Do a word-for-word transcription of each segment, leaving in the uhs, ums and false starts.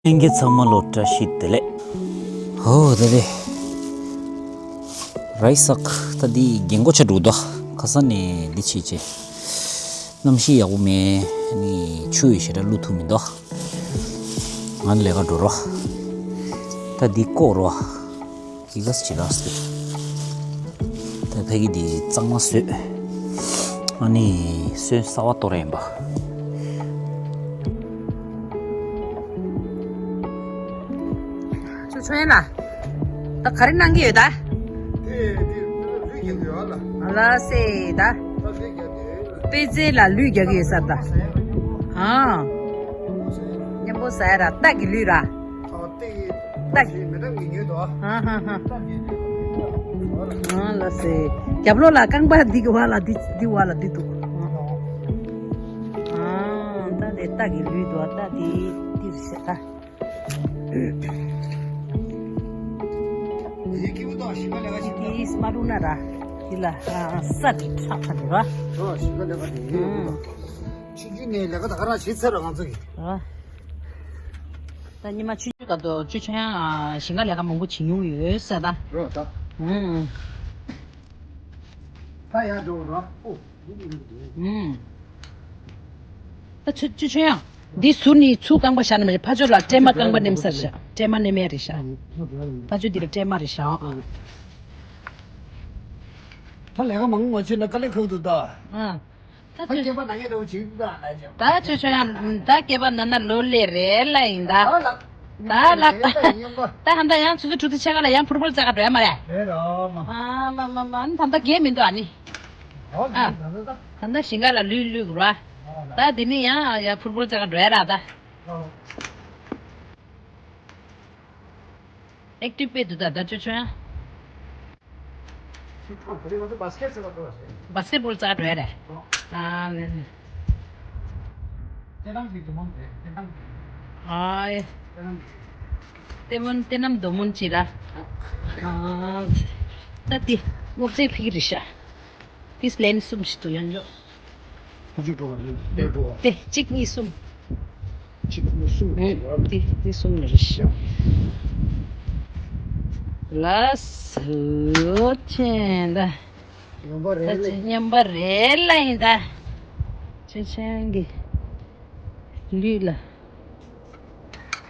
ལྷན་རྒྱས་ཚང་མ་ལོ་བཀྲ་ཤིས་བདེ་ལེགས། ཧོ་དེ་ལེ། རའི་སག་ད་འདི་རྒན་གོག་ཆགས་འགྲོ་འདུག་ཁ་སང་ནས་འདི་བྱས་བྱས། གནམ་གཤིས་ཡག་པོ་མེད། ནི་ཆུ་ཡི་ཞེ་དྲག་བླུག་ཐུབ་མི་འདུག་ང་ལས་ཀ་འགྲོ་རོགས། ད་འདི་བཀོག་རོགས། ཡི་གེ་ཅི་ལ་སི། ད་ཕ་གི་འདི་གཙང་མ་བཟོས། ཨ་ནི་སོན་གསར་པ་གཏོར་ཡིན་པ། ཆུ་ཆོན་ལ། ད་ག་རེ་གནང་གི་ཡོད་ད། ཨ་ལ་སེ་ད། པེ་ཙེ་ལ་ལུད་རྒྱག་གི་ཡོད་ས་ད། ཨ། མཉམ་པོ་ཟ་ཡ་ར་སྟག་གི་ལུད་ར། སྟག་གི། ཧ་ཧ་ཧ། ཨ་ལ་སེ། རྒྱབ་ལོགས་ལ་རྐང་པ་འདི་གི་བ་ལ་འདི་འདི་བ་ལ་འདི་འདུག་ཨ་ད་དེ་སྟག་གི་ལུད་འདུག་ད་དེ་འདི་རེད་ཤག་ད། ཡི་གེ་བུ་དང་ཞིང་ཁ་ལས་ཀ་བྱེད་ཀྱི་ཡིན། སྨ་རུ་ན་ར། དེ་ལ་ས་དེ་ཁྲག་ཁ་དེ་ར། ཨོ་ཞིང་ཁ་ལས་ཀ་དེ་ཡིན་ཡོད་དང་། ཆུ་རྒྱུན་ནས་ལས་ཀ་ད་ག་རང་བྱེད་ཚར་ར་ང་ཚོ་གི། ར། ད་ཉི་མ་ཆུ་རྒྱུན་ག་དོ་ཆུ་ཆུ་ཡང་ཞིང་ཁ་ལས་ཀ་མང་པོ་བྱེད་མྱོང་ཡོད་ས་ད། རོ་ད། ཨུམ། ད་ཡར་འགྲོ་ར། ཨོ། ཨུམ། ད་ཆུ་ཆུ་ཆུ་ཡང་། འདི་ཟུར་ནི་ཚུར་རྐང་པ་བཞག་ན་མ་རེད། ཕ་ཕྱོགས་ལ་སྲན་མ་རྐང་པ་མནན་ས་རེད་ཤག་སྲན་མ་མནན་ཡ་རེད་ཤག་ཕ་ཕྱོགས་འདི་ལ་སྲན་མ་རེད་ཤག་ད་ལས་ཀ་མང་པོ་བྱས་ན་དཀའ་ལས་ཁག་འདུག་ད། ཨ། ད་ད་ཁྱོད་སྐྱེས་པ་ན་ངེས་འདྲ་བོ་བྱེད་འདུག་ད་ལ་ཅང་། ད་ཆོས་ཆོས་ཡང་ད་སྐྱེས་པ་ན་ན་ལོ་ལས་རེད་ལ་ཡིན་ད། ད་ལ། ད་ལ་ད་ད་ཧ་ད་ཡང་ཆུ་ཚོད་དྲུག་དེ་ཕྱེད་ཀ་ལ་ཡང་ཕུར་བུལ་རྩེ་ག་འགྲོ་ཡ་མ་རེད། རེད་རོ་མ། ཨ་མ་མ་མ་ད་ད་རྒས་མི་འདུག་ཨ་ནི། ཨོ་ཨ། ད་ད་ད། ད་ད་ཞིང་ཁ་ལ་ལུས་ལུས་རོ། ད་འདི་ནི་ཡང་ཡང་ཕུར་བུལ་རྩེ་ག་འགྲོ་ཡ་ར་ད། ཨོ། ཨེག་ཊིབ་དཔེ་འདུག་ད་ད་ཆོས་ཆོས་ཡང་། བ་སི་ཀེ་ཊི་བོལ་རྩེ་ག་འགྲོ་ཡ་རེད། ཨ་ལེ་ལེ། ཨ་ཡེ། ཏེ་མོན་ཏེ་ནམ་རྡོ་མོན་ཅི་ར། ཨ། ད་ཏི་སྔོ་ཚལ་ཕིག་རི་ཤ། ཏིས་ལན་གསུམ་ཞིག་ཏུ་ཡང་འཇོག་ཁུ་ཚུར་འགྲོ་བ་རེད་དེ་འགྲོ་བ། དེ་གཅིག་གཉིས་གསུམ། གཅིག་གཉིས་གསུམ་རེད་བ། དེ་དེ་གསུམ་རེད་ཤག་ལ་སུ་ཆེན་ད། ཡོང་པ་རེད་ད་ལེ། ཆེན་ཉམས་པ་རེད་ལ་ཡིན་ད། ཆེན་ཆེན་གི་ལུས་ལ།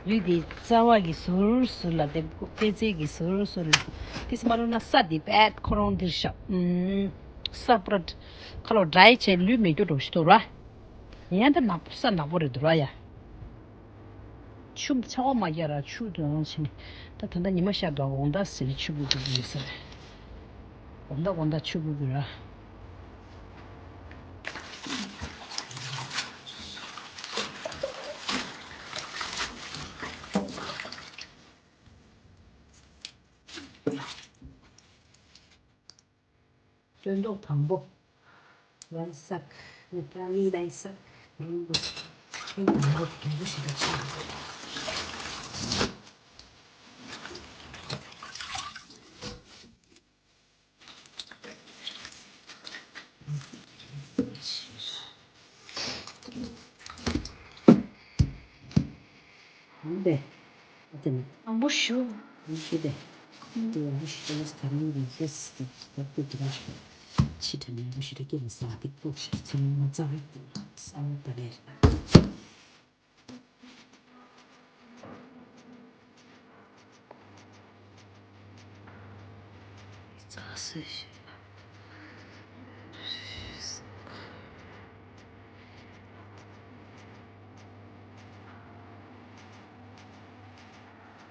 ལུས་དེ་རྩ་བ་གི་ཟུར་ཟུར་ལ་དེ་པེ་ཙེ་གི་ཟུར་ཟུར་ལ། དེ་སི་མ་རུ་ན་ས་དེ་བད་ཁོ་རང་འདིར་ཤག་ས་པྲ་ཁ་ལོ་ཌ་རའི་བྱས་ལུས་མེད་རྒྱུ་འགྲོ་ཞིག་འདུག་ར། ཡང་ད་ནག་པོ་ས་ནག་པོ་རེད་འདུག་ར་ཡ། ཆུ་ཚ་བ་མ་རྒྱག་ར་ཆུ་དུ་ཡང་ཕྱིན། ད་ད་ལྟ་ཉི་མ་ཤར་འདུག་འོང་ད་ཟེར་ཆུ་བུ་གུ་གུ་ཡོད་ས་རེད། འོང་ད་འོང་ད་ཆུ་བུ་གུ་ར། སྟོན་ཐོག་དང་པོ། རའི་སག་ནི་པྲ་ནི་རའི་སག་སྟོན་དང་པོ་དེ་འདྲ་ཞིག་ལ་ཆགས་འདུག་འདི། འདི་ནི། ཨ་མོ་ཞུ། འདི་དེ། འདི་ཡང་ཞུ་ས་མི་རེད་ཟེར་ཏེ་ད་ཁོ་འདི་ར་ཕྱི་དྲན་ནས་ཞུ་རེ་སྐྱེ་མི་ས་ཏིག་པོ་ཞིག་ཚེ་མོ་རྩ་བའི་ས་བོ་ད་ལེར།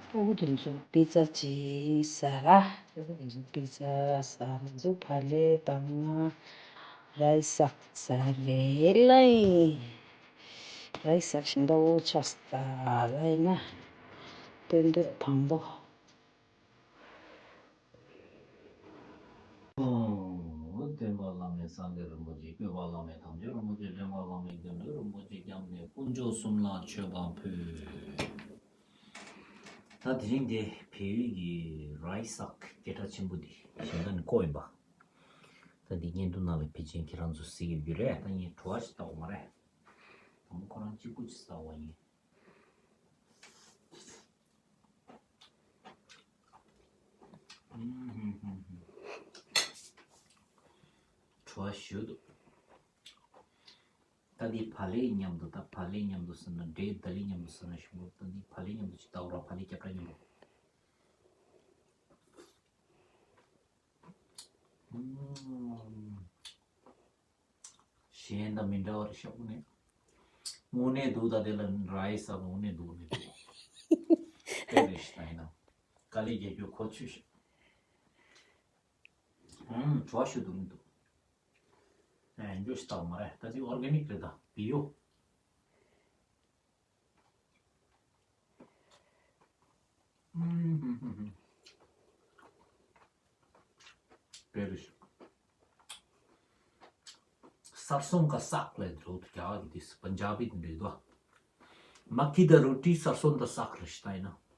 ཕྲུ་གུ་དེ་ཚོ་པི་ཙ་ཅིག་ཟ་ར། ཕྲུ་གུ་དེ་ཚོ་པི་ཙ་ཟ་ར། ང་ཚོ་ཕ་ལེ་དང་ང་རའི་སག་ཟ་རེད་ལ་ཡིན། རའི་སག་ཞིམ་པོ་ཆགས་ས་ལ་ཡིན་ན། སྟོན་ཐོག་དང་པོ། ཨོ། སྟོན་པ་བླ་མེད་སངས་རྒྱས་རིན་པོ་ཆེ། སྐྱོབ་པ་བླ་མེད་དམ་ཆོས་རིན་པོ་ཆེ། འདྲེན་པ་བླ་མེད་དགེ་འདུན་རིན་པོ་ཆེ་རྒྱབ་ནས་དཀོན་མཆོག་གསུམ་ལ་མཆོད་པ་ཕུལ། ད་དེ་རིང་འདི་བལ་ཡུལ་གྱི་རའི་སག་སྐད་གྲགས་ཆེན་པོ་འདི་ཞིང་ཁ་ནས་བཀོག་ཡིན་པ། ད་འདི་བརྙན་ཐུང་ནང་ལ་ཕལ་ཆེར་ཁྱེད་རང་ཚོ་གཟིགས་ཡོད་རྒྱུ་རེད། ད་ངས་བྲོ་བ་ཞིག་བཏང་བ་མ་རེད། དང་པོ་ཁོ་རང་གཅིག་པུ་ཅིག་ཟ་བ་ཡིན། བ་ཞུ་འདུག་ད་འདི་བ་ལེ་མཉམ་དུ། ད་བ་ལེ་མཉམ་དུ་ཟེར་ན་འདྲེ། ད་ལི་མཉམ་དུ་ཟེར་ན་ཞུ་འདུག་ད་འདི་བ་ལེ་མཉམ་དུ་ཅིག་ལྟ་འོ་ར། བ་ལེ་རྒྱབ་ར་མཉམ་དུ། ཨུམ། གཞན་དང་མི་འདྲ་བ་རེད་ཤག་དངོས་གནས། དངོས་གནས་འདུག་ད་དེ་ལ་ར་ཡི་ཟ་དངོས་གནས་འདུག་ནས་འདུག་དེ་རེད་ཤག་ད་ཡིན་ན། དཀའ་ལས་རྒྱག་རྒྱུ་ཁོ་ཆུད་ཤག་ཨུམ། བྲོ་བ་ཞུ་འདུག་མི་འདུག་ཨེ། འགྱོ་ཤི་ཏག་མ་རེད། ད་ཅིག་ཨོར་གེ་ནིག་རེད། ད་བི་ཡོ། དཔེ་རེད་ཤག་སར་སོང་ག་སག་ལས་འགྲོ་དུ་རྒྱ་གི་དེ་པན་ཇ་བི་དེ་འདྲ་དོ། མ་ཀི་ད་རོ་ཏི་སར་སོང་ག་སག་རེད་ཤག་ད་ཡིན་ན།